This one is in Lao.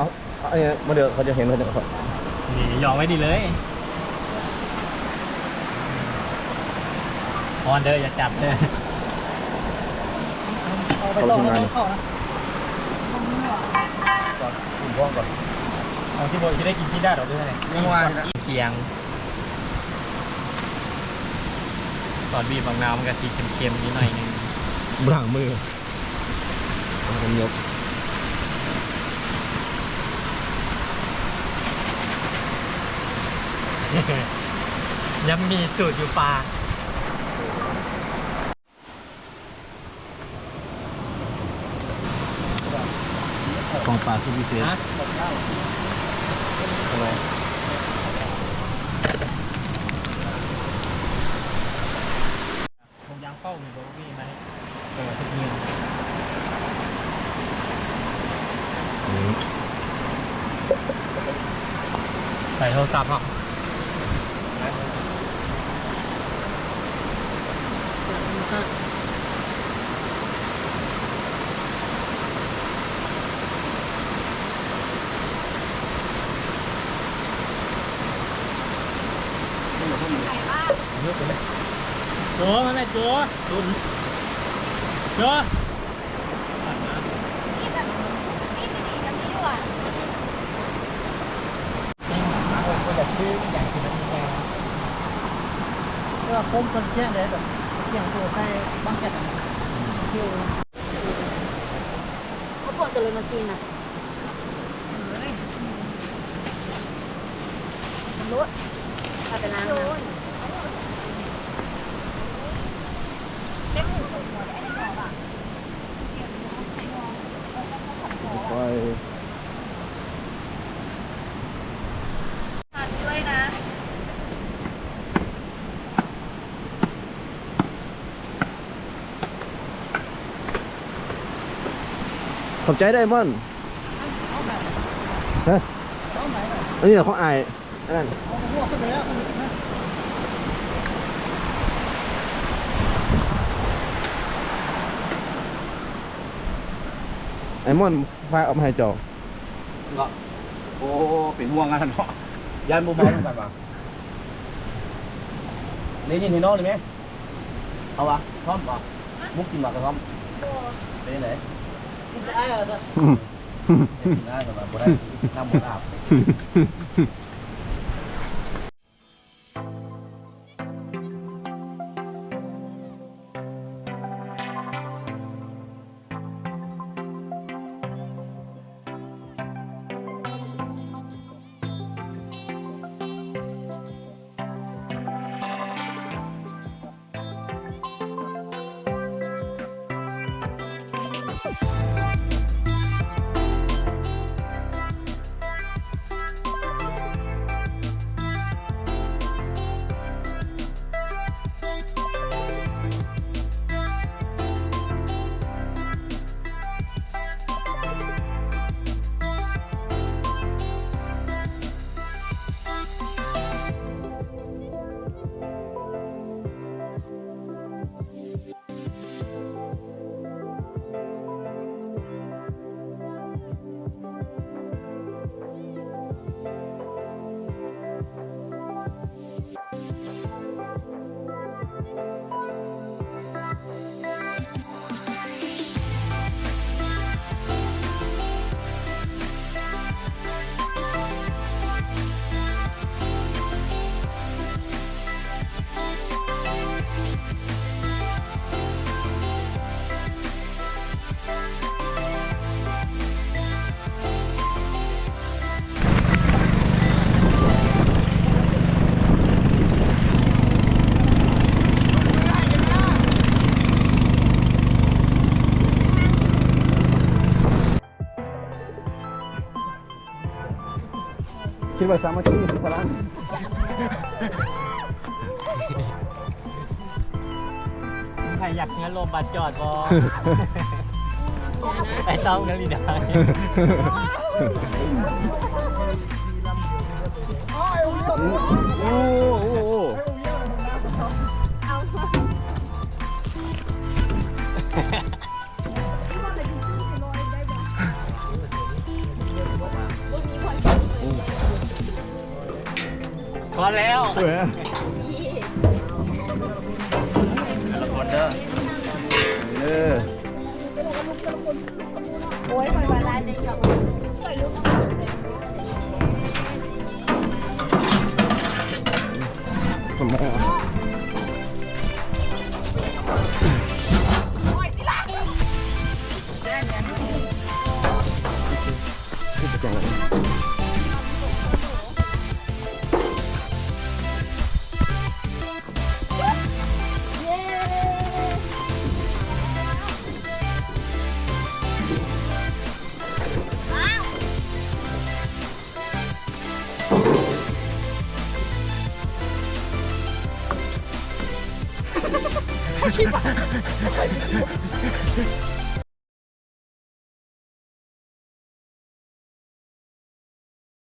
ເອົາ ເອົາ ມາເດີ ເຂົາຈະເຫັນ ເຂົາຈະ ນີ້ ຢອງໄວ້ນີ້ເລີຍ. ຮ້ອນເດີ ຢ່າຈັບເດີ. ເອົາໄປຕໍ່ ເອົາໄປຕໍ່ນະ. ກ່ອນ ກິນພ້ອມກ່ອນ. ເອົາ ຊິບໍ່ ຊິໄດ້ກິນຂີ້ດາດອກເດີນີ້. ຍັງວ່າ ກິນຄຽງ. ຕອນບີບບັກນາວມັນກະຊິເຄັມໆຢູ່ໜ້ອຍໜຶ່ງ. ບໍ່ລ້າງມື. ເອົາ ມັນຍົກ ຍຳມີສູດຢູ່ປ່າ. ຂອງປາສູດພິເສດ. ຮະ? ຖົງຢາງເປົ້ານີ້ບໍ່ມີໄໝ? ເອີ ທຸກມື້. ໃສ່ໂທລະສັບເຮົາ. ໂຈ ມາແມ່ ໂຈ ໂຈ. ເອົາພວກໂຕເລີຍມາຊີນນະ. ໂລດ ເອົາໄປລ້າງນຳ. ໄປ ຂອບໃຈເດີ ອ້າຍມ່ອນ. ຮະ? ອັນນີ້ຂອງອ້າຍ ອັນນັ້ນ. ອ້າຍມ່ອນ ພາເອົາມາໃຫ້ເຈົ້າ. ເນາະ ໂອ້ ເປັນຫ່ວງກັນເນາະ ຢ້ານບໍ່ເມົານຳກັນວ່າ. ໄດ້ຍິນໃຫ້ນ້ອງນີ້ແມ ເອົາຫວາ ພ້ອມບໍ່? ມຸກກິນໝາກກະທ້ອມ? ບໍ່. ເປັນຈັ່ງໃດ? ກິນແຕ່ອ້າຍວ່າຊັ້ນ. ອືມ ກິນອ້າຍວ່າບໍ່ໄດ້ ນ້ຳບໍ່ອາບ. ຄິດວ່າສາມັກຄີຄືພະລັງ. ໃຜຢາກເຮືອລົມບາດຈອດບໍ່? ໄປຕ້ອງນະລີດາ. ໂອ້ ໂອ້ ໂອ້ ໂອ້. พอแล้ว เออ แต่ละคนเด้อ เออ โอ้ย ข่อยว่าหลายได้หยัง ข่อยลุก สมอง